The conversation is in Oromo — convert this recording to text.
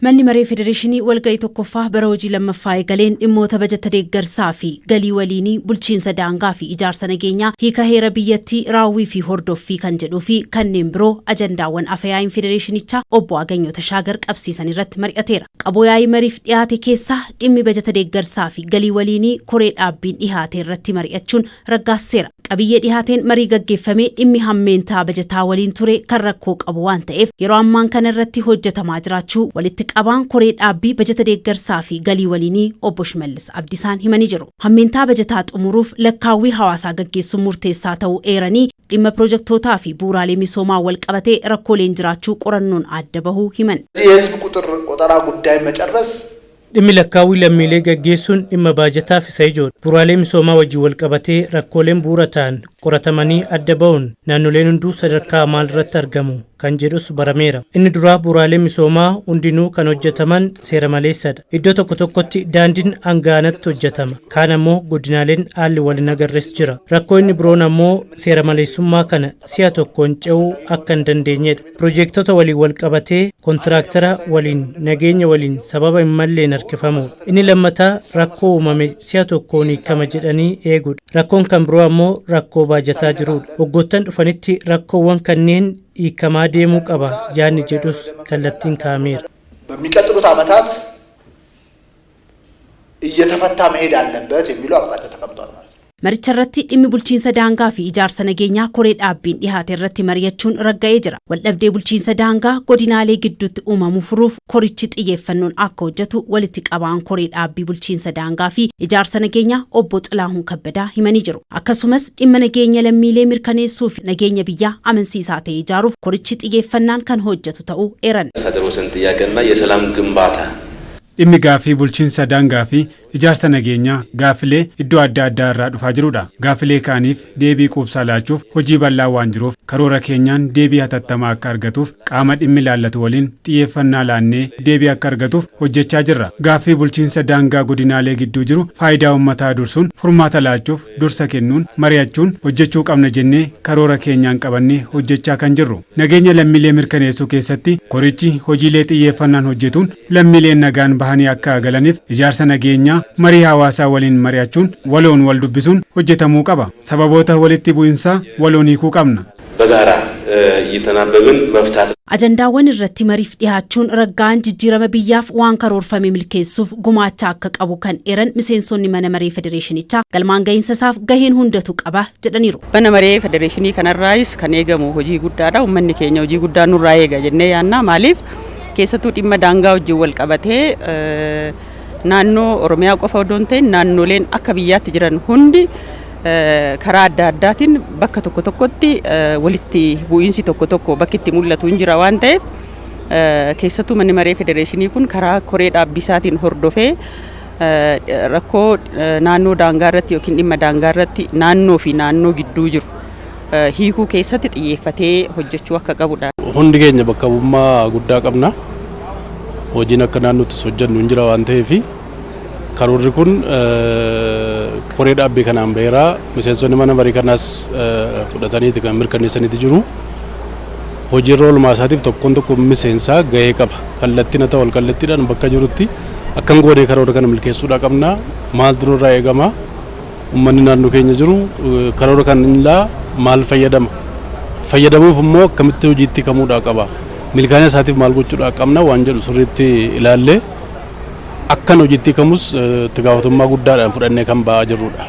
Manni Maree Federeeshinii walga'ii tokkoffaa bara hojii lammaffaa eegaleen dhimmoota bajata deeggarsaa fi galii waliinii, bulchiinsa daangaa fi ijaarsa nageenyaa, hiika heera biyyattii, raawwii fi hordoffii kan jedhuu fi kanneen biroo ajandaawwan afyaa'iin federeeshinichaa obbo Aganyoo Tashaagar qabsiisan irratti mari'ateera. Qaboo yaa'ii mariif dhiyaate keessaa dhimmi bajata deeggarsaa fi galii waliinii koree dhaabbiin dhihaate irratti mari'achuun raggaasiseera. Qabiyyee dhihaateen marii gaggeeffamee dhimmi hammeentaa bajataa waliin ture kan rakkoo qabu waan ta'eef yeroo ammaan kana irratti hojjetamaa jiraachuu walitti qabaan koree dhaabbii bajata deeggarsaa fi galii waliinii obbo Shimallis Abdiisaan himanii jiru. Hammeentaa bajataa xumuruuf lakkaawwii hawaasaa gaggeessuun murteessaa ta'uu eeranii, dhimma piroojektootaa fi bu'uuraalee misoomaa wal qabatee rakkooleen jiraachuu qorannoon adda bahuu himan. የህዝብ ቁጥር ቆጠራ ጉዳይ መጨረስ Dhimmi lakkaawwii lammiilee gaggeessuun dhimma baajataaf isa ijoodha. Bu'uuraalee misoomaa wajjin wal qabatee rakkooleen bu'uura ta'an qoratamanii adda bahuun naannoleen hunduu sadarkaa maalirratti argamu kan jedhus barameera. Inni duraa, bu'uuraalee misoomaa hundinuu kan hojjetaman seera maleessadha. Iddoo tokko tokkotti daandiin hangaanatti hojjetama. Kaan ammoo godinaaleen haalli wal hin agarres jira. Rakkoo inni biroon ammoo seera maleessummaa kana si'a tokkoon ce'uu akka hin dandeenyedha. Piroojeektota waliin wal qabatee kontiraaktara waliin, nageenya waliin sababa hin malleen harkifamudha. Inni lammataa rakkoo uumame si'a tokkoon hiikama jedhanii eeguudha. Rakkoon kan biroo ammoo rakkoo baajataa jirudha. Waggoottan dhufanitti rakkoowwan kanneen hiikamaa deemuu qaba yaadni jedhus kallattiin kaa'ameera. በሚቀጥሉት ዓመታት እየተፈታ መሄድ አለበት የሚለው አቅጣጫ ተቀምጧል ማለት ነው። Maricha irratti dhimmi bulchiinsa daangaa fi ijaarsa nageenyaa koree dhaabbiin dhihaate irratti mari'achuun ragga'ee jira. Waldhabdee bulchiinsa daangaa godinaalee gidduutti uumamu furuuf korichi xiyyeeffannoon akka hojjetu walitti qabaan koree dhaabbii bulchiinsa daangaa fi ijaarsa nageenyaa obbo Xilahuun Kabbadaa himanii jiru. Akkasumas dhimma nageenya lammiilee mirkaneessuu fi nageenya biyyaa amansiisaa ta'e ijaaruuf korichi xiyyeeffannaan kan hojjetu ta'uu eeran. አስተዳደር ወሰን ጥያቄና የሰላም ግንባታ Dhimmi gaaffii bulchiinsa daangaa fi ijaarsa nageenyaa gaaffilee iddoo adda addaa irraa dhufaa jirudha. Gaaffilee kaaniif deebii quubsaa laachuuf hojii bal'aa waan jiruuf, karoora keenyaan deebii hatattamaa akka argatuuf qaama dhimmi ilaallatu waliin xiyyeeffannaa laannee deebii akka argatuuf hojjechaa jirra. Gaaffii bulchiinsa daangaa godinaalee gidduu jiru faayidaa uummataa dursuun furmaata laachuuf dursa kennuun mari'achuun hojjechuu qabna jennee karoora keenyaan qabannee hojjechaa kan jirru. Nageenya lammiilee mirkaneessuu keessatti korichi hojiilee xiyyeeffannaan hojjetuun lammiileen nagaan bahanii akka galaniif ijaarsa nageenyaa marii hawaasaa waliin mari'achuun, waloon wal dubbisuun hojjetamuu qaba. Sababoota walitti bu'insaa waloon hiikuu qabna. በጋራ እየተናበብን መፍታት Ajandaawwan irratti mariif dhihaachuun ragga'an jijjiirama biyyaaf waan karoorfame milkeessuuf gumaacha akka qabu kan eeran miseensonni mana maree federeeshinichaa, galmaan gahiinsa isaaf gaheen hundatu qaba jedhaniiru. Mana maree federeeshinii kanarraayis kan eegamu hojii guddaadha. Uummanni keenya hojii guddaa nurraa eega jennee yaanna. Maaliif, keessattuu dhimma daangaa wajjin wal qabatee naannoo Oromiyaa qofa odoo hin ta'in naannoleen akka biyyaatti jiran hundi karaa adda addaatiin bakka tokko tokkotti walitti bu'iinsi tokko tokko bakki itti mul'atu hin jira waan ta'eef, keessattuu manni maree federeeshinii kun karaa koree dhaabbisaatiin hordofee rakkoo naannoo daangaa irratti yookiin dhimma daangaa irratti naannoo fi naannoo gidduu jiru hiikuu keessatti xiyyeeffatee hojjechuu akka qabudha. Hundi keenya bakka bu'ummaa guddaa qabna. Hojiin akka naannoottis hojjennu hin jira waan ta'eef, karoorri kun koree dhaabbii kanaan baheeraa, miseensonni mana marii kanaas fudhataniiti kan mirkaneessaniiti jiru. Hojiirra oolmaa isaatiif tokkoon tokko miseensaa gahee qaba. Kallattiin haa ta'u al kallattiidhaan bakka jirutti akkam goonee karoora kana milkeessuudhaa qabna. Maaltu nurraa eegama? Uummanni naannoo keenya jiru karoora kana maal fayyadama? Fayyadamuuf immoo akkamitti hojiitti kamuudhaa qaba? Milkaa'ina isaatiif maal gochuudhaa qabna waan jedhu sirriitti ilaallee akkan hojiitti kamus itti gaafatamummaa guddaadhaan fudhannee kan ba'aa jirrudha.